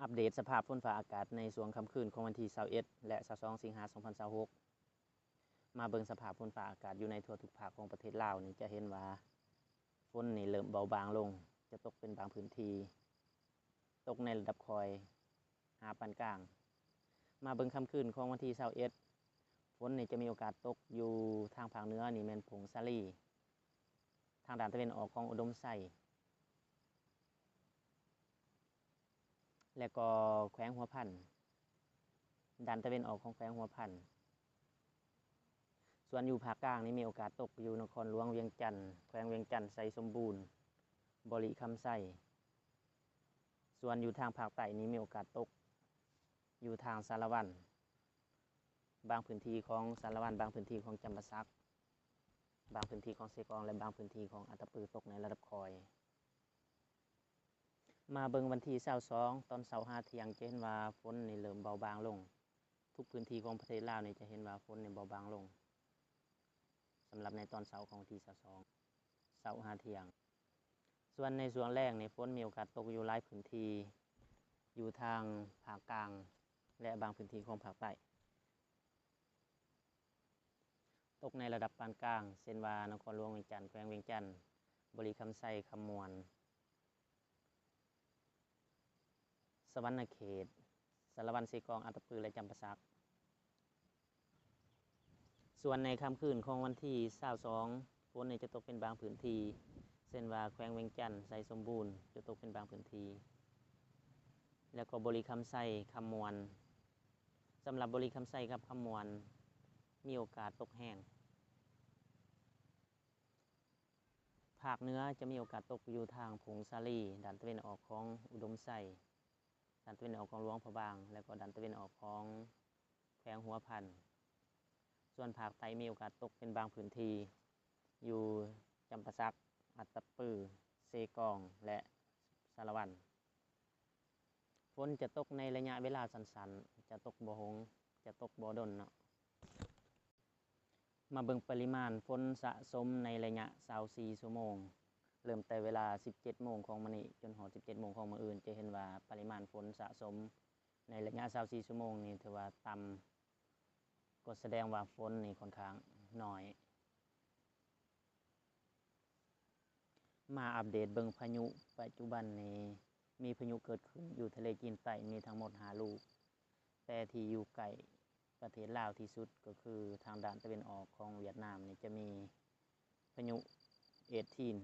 ອັບເດດສະພາບຝົນຟ້າອາກາດໃນຊ່ວງຄ່ຳຄືນຂອງວັນທີຊາວເອັດ ແລະ ຊາວສອງ ສິງຫາ ສອງພັນຊາວຫົກ. ມາເບິ່ງສະພາບຝົນຟ້າອາກາດຢູ່ໃນທົ່ວທຸກພາກຂອງປະເທດລາວນີ້ ຈະເຫັນວ່າຝົນນີ້ເລີ່ມເບົາບາງລົງ, ຈະຕົກເປັນບາງພື້ນທີ່, ຕົກໃນລະດັບຄ່ອຍຫາປານກາງ. ມາເບິ່ງຄ່ຳຄືນຂອງວັນທີຊາວເອັດ ຝົນນີ້ຈະມີໂອກາດຕົກຢູ່ທາງພາກເໜືອນີ້ແມ່ນຜົ້ງສາລີ, ທາງດ້ານຕາເວັນອອກຂອງອຸດົມໄຊ ແລະກໍແຂວງຫົວພັນ, ດ້ານຕາເວັນອອກຂອງແຂວງຫົວພັນ. ສ່ວນຢູ່ພາກກາງນີ້ມີໂອກາດຕົກຢູ່ນະຄອນຫຼວງວຽງຈັນ, ແຂວງວຽງຈັນ, ໄຊສົມບູນ, ບໍລິຄຳໄຊ. ສ່ວນຢູ່ທາງພາກໃຕ້ນີ້ມີໂອກາດຕົກຢູ່ທາງສາລະວັນ, ບາງພື້ນທີ່ຂອງສາລະວັນ, ບາງພື້ນທີ່ຂອງຈຳປາສັກ, ບາງພື້ນທີ່ຂອງເຊກອງ ແລະ ບາງພື້ນທີ່ຂອງອັດຕະປືຕົກໃນລະດັບຄ່ອຍ. ມາເບິ່ງວັນທີຊາວສອງ ຕອນເຊົ້າຫາທ່ຽງ ຈະເຫັນວ່າຝົນນີ້ເລີ່ມເບົາບາງລົງ. ທຸກພື້ນທີ່ຂອງປະເທດລາວນີ້ຈະເຫັນວ່າຝົນນີ້ເບົາບາງລົງ ສຳລັບໃນຕອນເຊົ້າຂອງວັນທີຊາວສອງ ເຊົ້າຫາທ່ຽງ. ສ່ວນໃນຊ່ວງແລງນີ້ ຝົນມີໂອກາດຕົກຢູ່ຫຼາຍພື້ນທີ່ ຢູ່ທາງພາກກາງ ແລະ ບາງພື້ນທີ່ຂອງພາກໃຕ້. ຕົກໃນລະດັບປານກາງ ເຊັ່ນວ່າ ນະຄອນຫຼວງວຽງຈັນ, ແຂວງວຽງຈັນ, ບໍລິຄຳໄຊ, ຄຳມ່ວນ, ສະຫວັນນະເຂດ, ສາລະວັນ, ເຊກອງ, ອັດຕະປື ແລະ ຈຳປາສັກ. ສ່ວນໃນຄ່ຳຄືນຂອງວັນທີຊາວສອງ ຝົນນີ້ຈະຕົກເປັນບາງພື້ນທີ່ ເຊັ່ນວ່າ ແຂວງວຽງຈັນ, ໄຊສົມບູນ ຈະຕົກເປັນບາງພື້ນທີ່ ແລະກໍບໍລິຄຳໄຊ, ຄຳມ່ວນ. ສຳລັບບໍລິຄຳໄຊກັບຄຳມ່ວນ ມີໂອກາດຕົກແຮງ. ພາກເໜືອຈະມີໂອກາດຕົກຢູ່ທາງຜົ້ງສາລີ, ດ້ານຕາເວັນອອກຂອງອຸດົມໄຊ, ດ້ານຕາເວັນອອກຂອງຫຼວງພະບາງ ແລະກໍດ້ານຕາເວັນອອກຂອງແຂວງຫົວພັນ. ສ່ວນພາກໃຕ້ມີໂອກາດຕົກເປັນບາງພື້ນທີ່ ຢູ່ຈຳປາສັກ, ອັດຕະປື, ເຊກອງ ແລະ ສາລະວັນ. ຝົນຈະຕົກໃນໄລຍະເວລາສັ້ນໆ, ຈະຕົກບໍ່ຫົງ, ຈະຕົກບໍ່ດົນເນາະ. ມາເບິ່ງປະລິມານຝົນສະສົມໃນໄລຍະຊາວສີ່ຊົ່ວໂມງ, ເລີ່ມແຕ່ເວລາສິບເຈັດໂມງຂອງມື້ນີ້ ຈົນຮອດສິບເຈັດໂມງຂອງມື້ອື່ນ, ຈະເຫັນວ່າປະລິມານຝົນສະສົມໃນໄລຍະຊາວສີ່ຊົ່ວໂມງນີ້ຖືວ່າຕ່ຳ, ກໍສະແດງວ່າຝົນນີ້ຂ້ອນຂ້າງໜ້ອຍ. ມາອັບເດດເບິ່ງພາຍຸ. ປັດຈຸບັນນີ້ມີພາຍຸເກີດຂຶ້ນຢູ່ທະເລຈີນໃຕ້ ມີທັງໝົດຫ້າລູກ, ແຕ່ທີ່ຢູ່ໃກ້ປະເທດລາວທີ່ສຸດກໍຄືທາງດ້ານຕາເວັນອອກຂອງຫວຽດນາມນີ້ ຈະມີພາຍຸເອດທີນ